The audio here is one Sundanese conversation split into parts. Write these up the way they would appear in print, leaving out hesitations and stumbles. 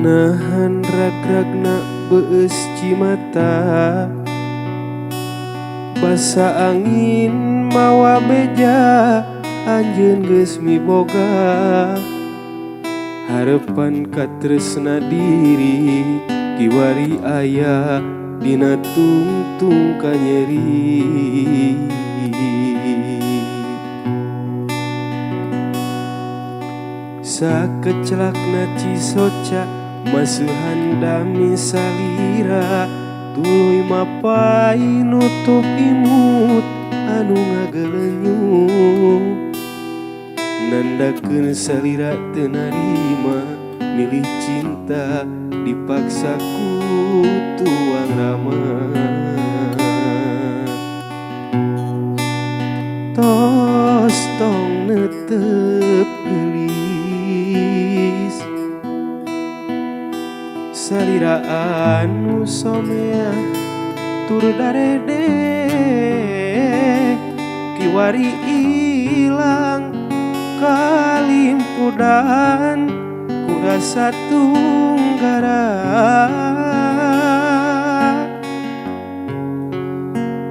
Nahan rag-ragna beus cimata, basa angin mawa beja anjeun geus miboga. Harepan katresna diri kiwari aya dina tungtung kanyeri. Sakecelakna cisoca masuhan dami salira, tuluy mapai nutup imut anu ngagelenyu. Nandakeun salira teu narima milih cinta dipaksa ku tuang rama. Tos tong netep geulis, salira anu somea tur darede, kiwari ilang kalimpudan ku rasa tunggara.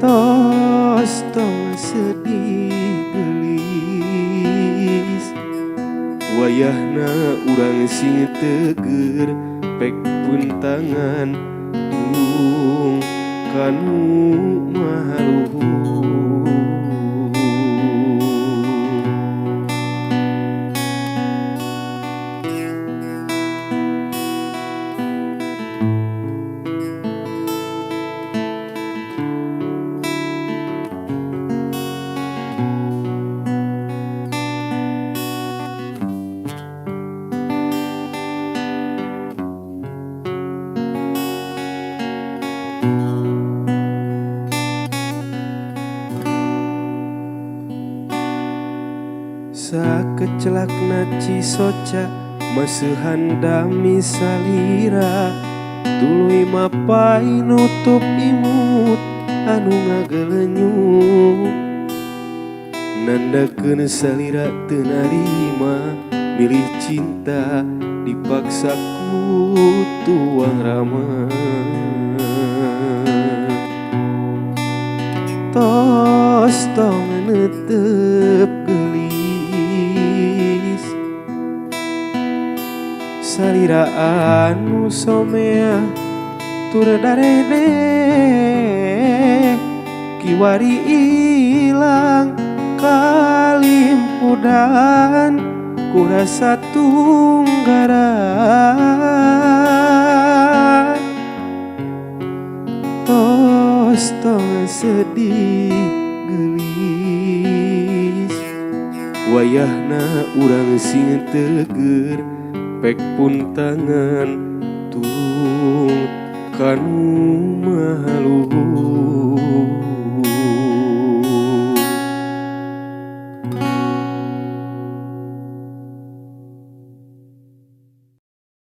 Tos tong sedih geulis, wayahna urang sing teger pek puntangan tulung kanu maha luhur. Sakecelakna cisoca masuhan dami salira, tuluy mapai nutup imut anu ngagelenyu. Nandakeun salira teu narima milih cinta dipaksa ku tuang rama. Tos tong netep geulis, salira anu somea tur darede, kiwari ilang kalimpudan ku rasa tunggara. Tos tong sedih geulis, wayahna urang sing teger pek puntangan tulung kanu maha luhur.